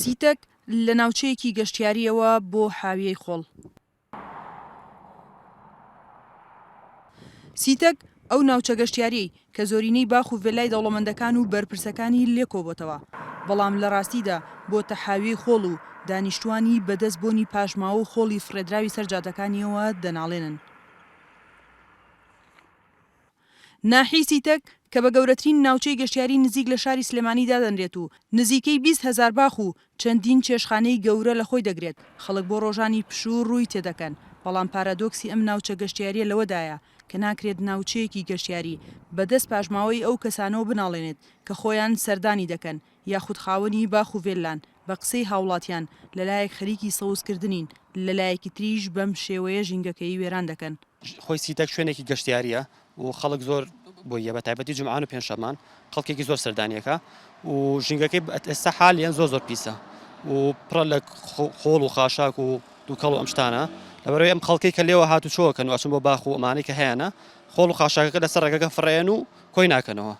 سیتەک لە ناوچەیەکی گەشتیارییەوە بۆ حاویەی خۆڵ. سیتەک ئەو ناوچە گەشتیارییەی کە زۆرینەی باخ و ڤێلای دەوڵەمەندەکان و بەرپرسەکانی لێ کۆبۆتەوە، بەڵام لە ڕاستیدا بۆتە حاویەی خۆڵ و دانیشتووانی بەدەست بۆنی پاشماوە و خۆڵی فڕێدراوی سەر جادەکانییەوە دەناڵێنن. ناحیەی سیتەک کە بە گەورەترین ناوچەی گەشتیاری نزیک لە شاری سلێمانی دادەنرێت و نزیکەی 20 هەزار باخ و چەندین چێشتخانەی گەورە لە خۆی دەگرێت، خەڵک بۆ ڕۆژانی پشوو ڕووی تێدەکەن، بەڵام پارادۆکسی ئەم ناوچە گەشتیارییە لەوەدایە کە ناکرێت ناوچەیەکی گەشتیاری بەدەست پاشماوەی ئەو کەسانەوە بناڵێنێت کە خۆیان سەردانی دەکەن یاخود خاوەنی باخ و ڤێللان، بە قسەی هاوڵاتیان لەلایەک خەریکی سەوزکردنین لەلایەکی تریش بەم شێوەیە ژینگەکەی وێران دەکەن. خۆی سیتەک شوێنێکی گەشتیارییە و خەڵک زۆر بۆیە بە تایبەتی جومعان و پێنجشەمان خەڵکێکی زۆر سەردانیەکە و ژینگەکەی ئێستا حالیان زۆر زۆر پیسە و پڕە لە خۆڵ و خاشاک و دووکەڵ و ئەم شتانە لەبەرەوەی ئەم خەڵکەی کە لێوە هات و چۆکەن و ئەچن بۆ باخ و ئەمانەی کە هەیەە خۆڵ و خاشاکەکە لەسەر ڕێگەکە فڕێن و کۆی ناکەنەوە.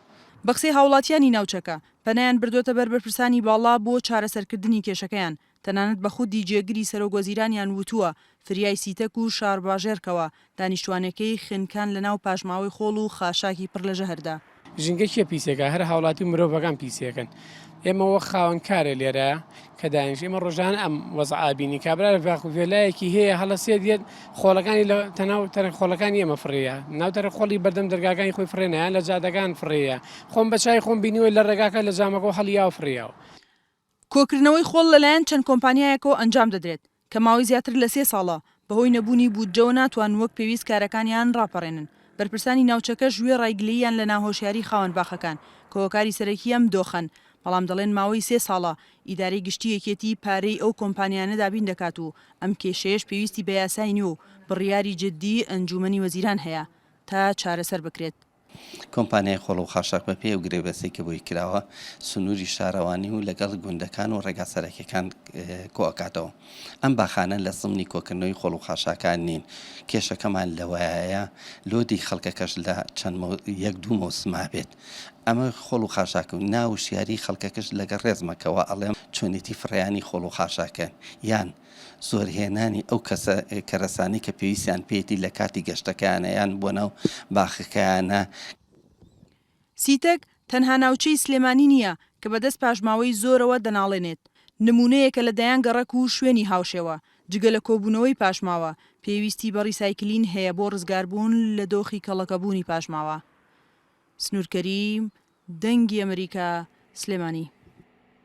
بە قسەی هاوڵاتیانی ناوچەکە، پەنایان بردۆتە بەر بەرپرسانی باڵا بۆ چارەسەرکردنی کێشەکەیان، تەنانەت بە خودی جێگری سەرۆک وەزیرانیان وتووە فریای سیتەک و شارباژێڕ کەوە، دانیشتوانەکەی خنکان لەناو پاشماوەی خۆڵ و خاشاکی پڕ لە ژەهردا. ژینگە کێ پیسەکا هەر هاوڵاتی و مرۆڤەکان پیسەکەن ئێمە وەک خاوەن کارێ لێرە کە دانیش ئێمە ڕۆژانە ئەم وەزعە ئابینی کابرا لە باخ و ڤێلایەکی هەیە هەڵەسێت دێت خۆڵەکانی لە تەناو تەرە خۆڵەکانی ئێمە فڕێیە ناو تەرە خۆڵی بەردەم دەرگاکانی خۆی فڕێنایان لە جادەکان فڕێیە خۆم بە چای خۆم بینیوە لە ڕێگاکە لە جامەکەوە هەڵیاوە فڕیاوە. کۆکردنەوەی خۆڵ لەلایەن چەند کۆمپانیایەکەوە ئەنجام دەدرێت، کە ماوەی زیاتر لە سێ ساڵە بەهۆی نەبوونی بودجەوە ناتوانن وەک پێویست کارەکانیان ڕاپەڕێنن، بەرپرسانی ناوچەکەش وێڕای گلەییان لە ناهۆشیاری خاوەن باخەکان کە هۆکاری سەرەکی ئەم دۆخەن، بەڵام دەڵێن ماوەی سێ ساڵە ئیدارەی گشتی یەکێتی پارەی ئەو کۆمپانیایانە دابین دەکات و ئەم کێشەیەش پێویستی بە یاسای نوێ و بڕیاری جددی ئەنجوومەنی وەزیران هەیە تا چارەسەر بکرێت. کۆمپانیای خۆڵ و خاشاک بەپێی ئەو گرێبەستەی کە بۆی کراوە سنووری شارەوانی و لەگەڵ گوندەکان و ڕێگا سەرەکیەکان کۆئەکاتەوە. ئەم باخانە لە زمنی کۆکردنەوەی خۆڵ و خاشاکان نین. کێشەکەمان لەوەیە لۆدی خەڵکەکەش لە چەند یەک دوو مەوسما بێت. ئەمە خۆڵ و خاشاک و نا وشیاری خەڵکەکەش لەگەڵ ڕێزمە کە وا ئەڵێم چۆنێتی فڕێیانی خۆڵ و خاشاکەن یان زۆرهێنانی ئەو کەسە کەرەسانەی کە پێویستیان پێیەتی لە کاتی گەشتەکەیانە یان بۆ ناو باخەکەیانە. سیتەک تەنها ناوچەی سلێمانی نییە کە بەدەست پاشماوەی زۆرەوە دەناڵێنێت، نموونەیەکە لە دەیان گەڕەک و شوێنی هاوشێوە، جگە لە کۆبوونەوەی پاشماوە، پێویستی بە ڕیسایکلین هەیە بۆ ڕزگاربوون لە دۆخی کەڵەکەبوونی پاشماوە. سنوور کەریم، دەنگی ئەمریکا، سلێمانی.